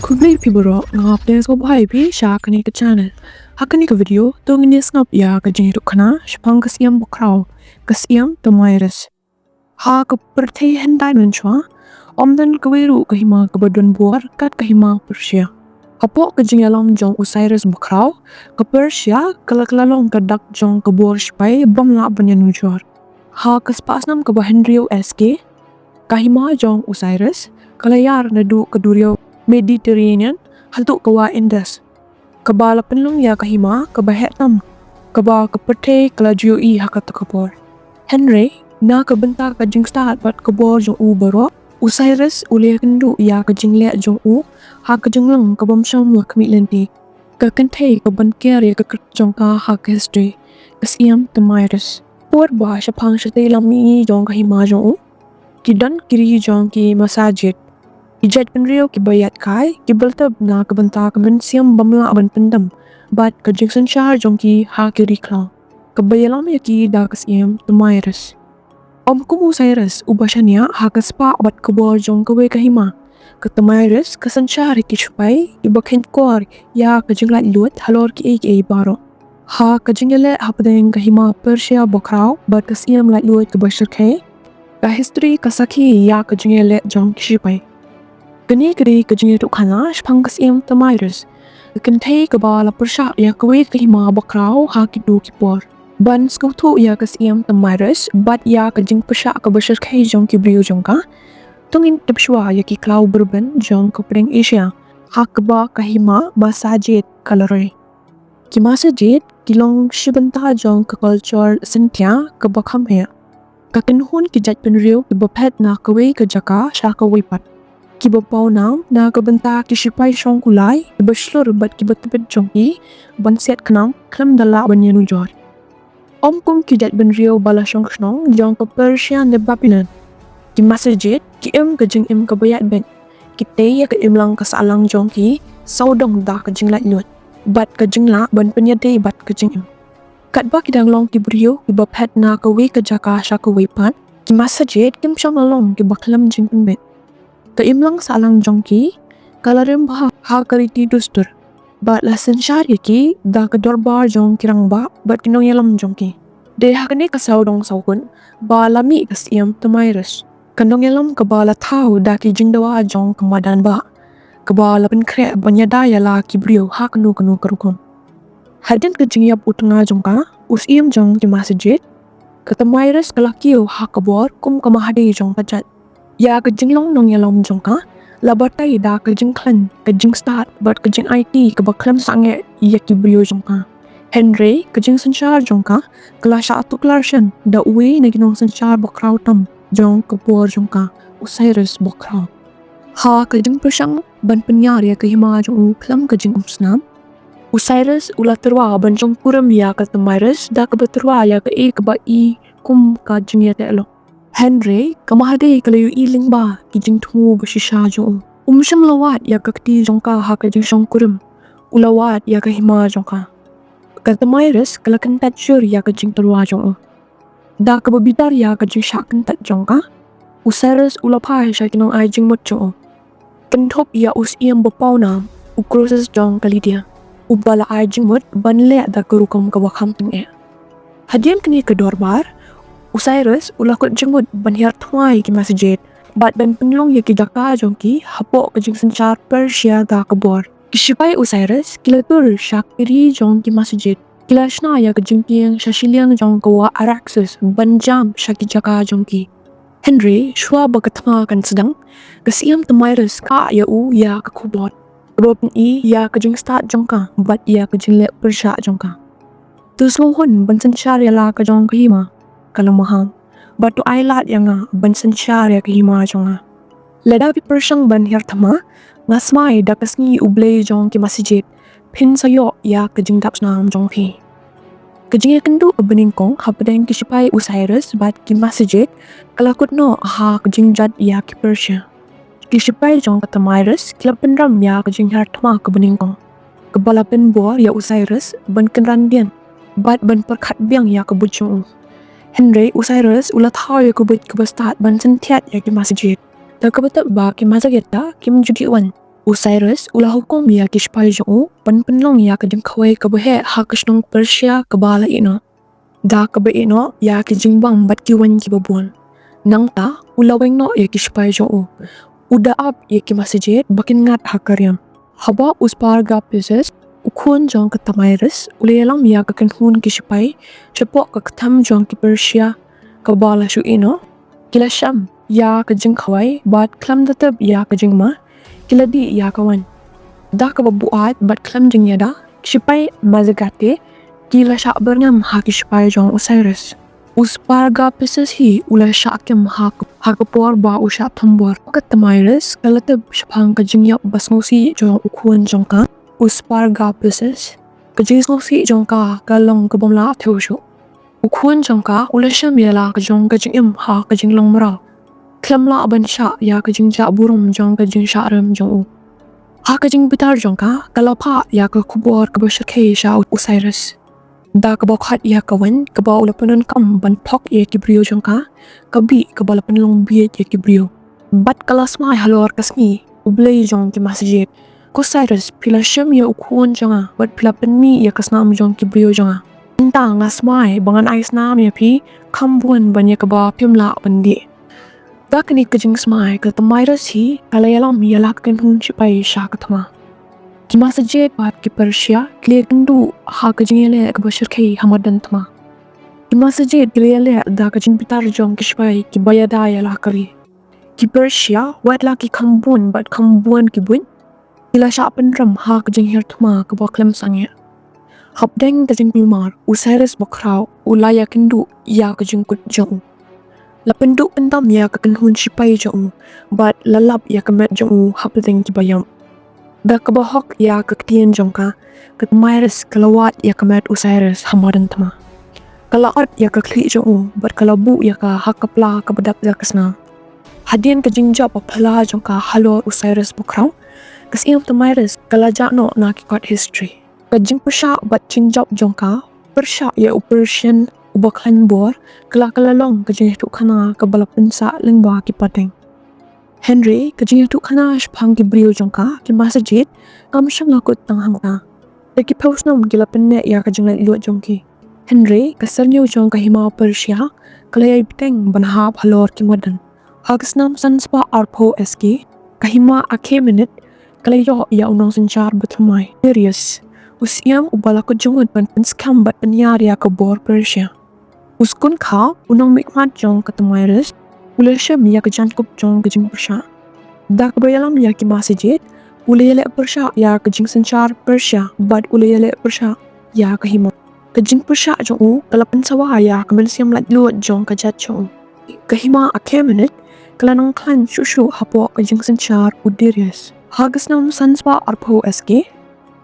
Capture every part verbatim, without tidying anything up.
Khublei phi baroh, nga pdiang sngewbha ïa phi sha kane ka channel. Ha kane ka video to ngin ïa sngap ïa ka jingïathuhkhana shaphang ka Syiem bakhraw, ka Syiem Thamyris. Ha ka pyrthei hyndai mynshuwa, ym don kawei ruh ka hima kaba don bor kat ka hima Persia. Hapoh ka jingïalam jong u Cyrus bakhraw, ka Persia ka la kylla long ka dak jong ka bor shipai bym lah ban ïanujor. Ha ka spah snem kaba hynriew S K, ka hima jong u Cyrus ka la ïar naduh ka duriaw Mediterranean haduh ka wah Indus, kaba la pynlong ïa ka hima kaba heh tam, kaba ka pyrthei ka la ju ïohi ha kata ka por. Hynrei na ka bynta ka jingstad bad ka bor jong u baroh, u Cyrus u la ïakynduh ïa ka jingleh jong u ha ka jinglong ka bym shym la khmih lynti, ka kynthei ka ban ker ïa ka kyrteng jong ka ha ka history, ka Syiem Thamyris. Pud ba shaphang shatei lam mihngi jong ka hima jong u, ki don ki ri jong ki Massagetae, ki jaitbynriew kiba ïaid-kai, kiba ltep na ka bynta ka mynsiem bym lah ban pyndem bad ka jingsynshar jong ki ha ki ri khlaw, kaba ïalam ïa ki da ka Syiem Thamyris. Ym kum u Cyrus uba shaniah ha ka spah bad ka bor jong kawei ka hima, ka Thamyris ka synshar ïa ki shipai kiba kheiñkor ïa ka jinglaitluid halor kiei kiei baroh. Ha ka jingïaleh hapdeng ka hima Persia bakhraw bad ka Syiem laitluid kaba shyrkhei, ka history ka sakhi ïa ka jingïaleh jong ki shipai. Kane ka dei ka jingïathuhkhana shaphang ka Syiem Thamyris, ka kynthei kaba la pyrshah ïa kawei ka hima bakhraw ha kito ki por. Ban sngewthuh ïa ka Syiem Thamyris bad ïa ka jingpyrshah kaba shyrkhei jong ki briew jong ka, to ngin tip shuwa ïa ki khlaw byrben jong ka pdeng Asia, ha kaba ka hima Massagetae ka la roi. Ki Massagetae ki long shi bynta jong ka culture Scythia kaba kham heh. Ka kynhun ki jaitbynriew kiba phet na kawei ka jaka sha kawei pat, kiba pawnam na ka bynta ki shipai shongkulai kiba shlur bad kiba tbit jong ki ban siat khnam khlem da lah ban ïanujor. Ym kum ki jaitbynriew ba la shong shnong jong ka Persia ne Babylon, ki Massagetae ki im ka jingim kaba ïaid beit. Ki tei ïa ka imlang ka sahlang jong ki sawdong da ka jinglaitluid bad ka jinglah ban pynïadei bad ka jingim. Katba ki dang long ki briew kiba phet na kawei ka jaka sha kawei pat, ki Massagetae kim shym la long kiba khlem jingpynbeit. Ka imlang sahlang jong ki ka la rim bha ha ka riti dustur bad la synshar ïa ki da ka dorbar jong ki rangbah bad ki nongïalam jong ki. Dei ha kane ka sawdong sawkun ba la mih ka Syiem Thamyris, ka nongïalam kaba la thaw da ki jingdawa jong ka madan bah, kaba la pynkhreh ban ïada ïa la ki briew ha kano kano ka rukom. Hadien ka jingïap u tnga jong ka, u syiem jong ki Massagetae, ka Thamyris ka la kiew ha ka bor kum ka mahadei jong ka jait. Ïa ka jinglong nongïalam jong ka la batai da ka jingkhlaiñ, ka jingstad bad ka jingaiti kaba khlem sangeh ïa ki briew jong ka. Hynrei ka jingsynshar jong ka ka la shah tuklar shen da uwei na ki nongsynshar bakhraw tam jong ka bor jong ka, u Cyrus bakhraw. Ha ka jingpyrshang ban pynïar ïa ka hima jong u khlem ka jingumsnam, u Cyrus u la tyrwa ban shongkurim ïa ka Thamyris da kaba tyrwa ïa kaei kaba i kum ka jingïateh lok. Hynrei ka mahadei ka la ïohi lyngba ki jingthmu ba shisha jong u. Um shym la wad ïa ka kti jong ka ha ka jingshongkurim, u la wad ïa ka hima jong ka. Ka Thamyris ka la kyntait shur ïa ka jingtyrwa jong u. Da kaba bitar ïa ka jingshah kyntait jong ka, u Cyrus u la phai sha ki nongai jingmut jong u, kynthup ïa u syiem ba pawnam, u Croesus jong ka Lydia, uba la ai jingmut ban leh da ka rukom kaba kham tyngeh. Hadien kane ka dorbar, u Cyrus u la kut jingmut ban hiar thma ïa ki Massagetae bad ban pynlong ïa ki jaka jong ki hapoh ka jingsynshar Persia da ka bor. Ki shipai u Cyrus ki la tur sha ki ri jong ki Massagetae, ki la shna ïa ka jingkieng sha shiliang jong ka wah Araxos ban jam sha ki jaka jong ki. Hynrei shuwa ba ka thma kan sdang, ka syiem Thamyris ka ai ïa u ïa ka khubor kaba pyni ïa ka jingstad jong ka bad ïa ka jingleh pyrshah jong ka. To sngewhun ban synshar ïa la ka jong ka hima, ka la maham, bad to ai lad ïa nga ban synshar ïa ka hima jong nga. Lada phi pyrshang ban hiar thma, nga smai da ka sngi u blei jong ki Massagetae phin sa ïoh ïa ka jingdap snam jong phi. Ka jingïakynduh kaba nyngkong hapdeng ki shipai u Cyrus bad ki Massagetae ka la kut noh ha ka jingjat ïa ki Persia. Ki shipai jong ka Thamyris ki la pynrem ïa ka jinghiar thma kaba nyngkong, kaba la pynbor ïa u Cyrus ban kynran dien bad ban pyrkhat biang ïa ka buit jong u. Hynrei u Cyrus u la thaw ïa ka buit kaba stad ban synthiat ïa ki Massagetae, da kaba tip ba ki Massagetae kim ju dih wan. U Cyrus u la hukum ïa ki shipai jong u ban pynlong ïa ka jingkhawai kaba heh ha ka shnong Persia kaba la ïehnoh, da kaba ïehnoh ïa ki jingbam bad ki waiñ kiba bun. Nangta u la weng noh ïa ki shipai jong u. U da ap ïa ki masjid ba kin ngat ha ka riam. Haba u Spargapises, u khun jong ka Thamyris, u la ïalam ïa ka kynhun ki shipai shapoh ka ktham jong ki Persia kaba la shu ïehnoh, ki la shem ïa ka jingkhawai bad khlem da tip ïa ka jingma, ki la dih ïa ka waiñ. Da kaba buaid bad khlem jingïada, ki shipai Mazzagate ki la shah byrngem ha ki shipai jong u Cyrus. U Spargapises hi u la shah kem ha ka, ha ka por ba u shah thombor. Ka Thamyris ka la tip shaphang ka jingïap ba sngewsih jong u khun jong ka, u Spargapises. Ka jingsngewsih jong ka ka long ka bym lah thew shuh. U khun jong ka u la shem ïa la ka jong ka jingim ha ka jinglong mraw, khlem lah ban shah ïa ka jingjah burom jong ka jingshah rem jong u. Ha ka jingbitar jong ka, ka la phah ïa ka khubor kaba shyrkhei sha u Cyrus. Da kaba khot ïa ka waiñ kaba u la pyndonkam ban phok ïa ki briew jong ka, ka bih kaba la pynlong bieit ïa ki briew. Bad ka la smai halor ka sngi u blei jong ki masjid. Ko Cyrus, phi la shem ïa u khun jong nga bad phi la pynmih ïa ka snam jong ki briew jong nga. Mynta nga smai ba ngan ai snam ïa phi kham bun ban ïa kaba phim lah ban dih. Da kane ka jingsmai ka Thamyris hi ka la ïalam ïa la ka kynhun shipai sha ka thma. Ki masjid bad ki Persia ki la ïakynduh ha ka jingïaleh kaba shyrkhei ha madan thma. Ki masjid ki la ïaleh da ka jingbitar jong ki shipai kiba ïada ïa la ka ri. Ki Persia, wat la ki kham bun bad kham bun ki buit, ki la shah pynrem ha ka jinghiar thma kaba khlem sangeh. Hapdeng ka jingkulmar, u Cyrus Bakhraw u la ïakynduh ïa ka jingkut jong u. La pynduh pyndam ïa ka kynhun shipai jong u bad la lap ïa ka met jong u hapdeng kiba ïap. Da kaba hok ïa ka ktien jong ka, ka Thamyris ka la wad ïa ka met u Cyrus ha madan thma. Ka la ot ïa ka khlieh jong u bad ka la buh ïa ka ha ka pla kaba dap da ka snam. Hadien ka jingjop ba phylla jong ka halor u Cyrus Bakhraw, ka Siem Thamyris ka la jah noh na ki kot history. Ka jingpyrshah bad jingjop jong ka pyrshah ïa u Persian uba khlaiñ bor, ka la, ka la long ka jingïathuhkhana kaba la pynsah lyngba ki pateng. Hynrei ka jingïathuhkhana shaphang ki briew jong ka, ki masjid, kam shym la kut tang hangta. Da ki phew snem ki la pynneh ïa ka jinglaitluid jong ki. Hynrei ka syrngiew jong ka hima Persia ka la ïai bteng ban hap halor ki madan. Ha ka snem san spah arphew S K, ka hima Achaemenid ka la ïoh ïa u nongsynshar bathymmai, Darius, u siem uba la kut jingmut ban pynskhem bad pynïar ïa ka bor Persia. U Skun Kha, u nongmihkhmat jong ka Thamyris, u la shem ïa ka jaiñkup jong ka jingpyrshah. Da kaba ïalam ïa ki masjid, u la ïaleh pyrshah ïa ka jingsynshar Persia bad u la ïaleh pyrshah ïa ka hima. Ka jingpyrshah jong u ka la pynsawa ïa ka mynsiem laitluid jong ka jait jong u. Ka hima Achaemenid ka la nang khlaiñ shuh shuh hapoh ka jingsynshar u Darius. Ha ka snem san spah arphew S K,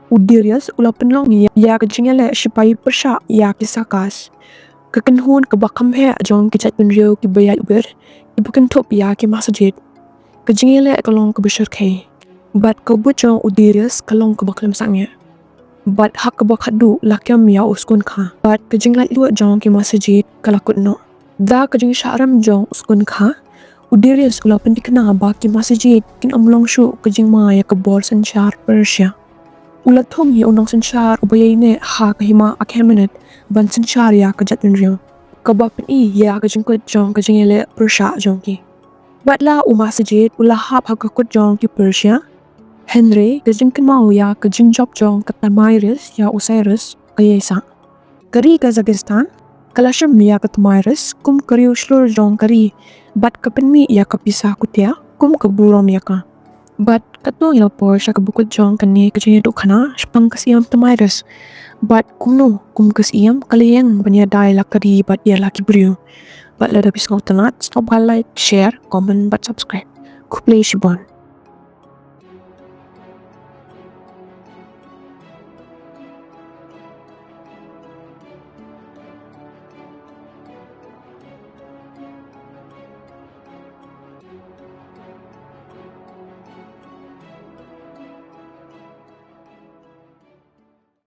u Darius u la pynlong ïa, ïa ka jingïaleh shipai pyrshah ïa ki Sakas, ka kynhun kaba kham heh jong ki jaitbynriew kiba ïaid wir, kiba kynthup ïa ki masjid. Ka jingïaleh ka long kaba shyrkhei bad ka buit jong u Darius ka long kaba khlem sangeh. Bad ha kaba khatduh la kem ïa u Skun Kha bad ka jinglaitluid jong ki masjid ka la kut noh. Da ka jingshah rem jong u Skun Kha, u Darius u la pynthikna ba ki masjid kin ym long shuh ka jingma ïa ka bor synshar Persia. U la thung ïa u nongsynshar uba ïaineh ha ka hima Achaemenid ban synshar ïa ka jaitbynriew, kaba pyni ïa ka jingkut jong ka jingïaleh pyrshah jong ki. Wat la u masjid u la hap ha ka kut jong ki Persia, hynrei ka jingkynmaw ïa ka jingjop jong ka Thamyris ïa u Cyrus ka ïai sah. Ka ri Kazakhstan ka la shem ïa ka Thamyris kum ka riew shlur jong ka ri bad ka pynmih ïa ka pisa kutia kum ka burom ïa ka. Bad katno ngi la poi sha kaba kut jong kane ka jingïathuhkhana shaphang ka Siem Thamyris bad kumno kum ka siem ka la ïeng ban ïada ïa la ka ri bad ïa la ki briew. Bad lada phi sngewtynnat, sngewbha like, share, comment bad subscribe. Khublei shibun.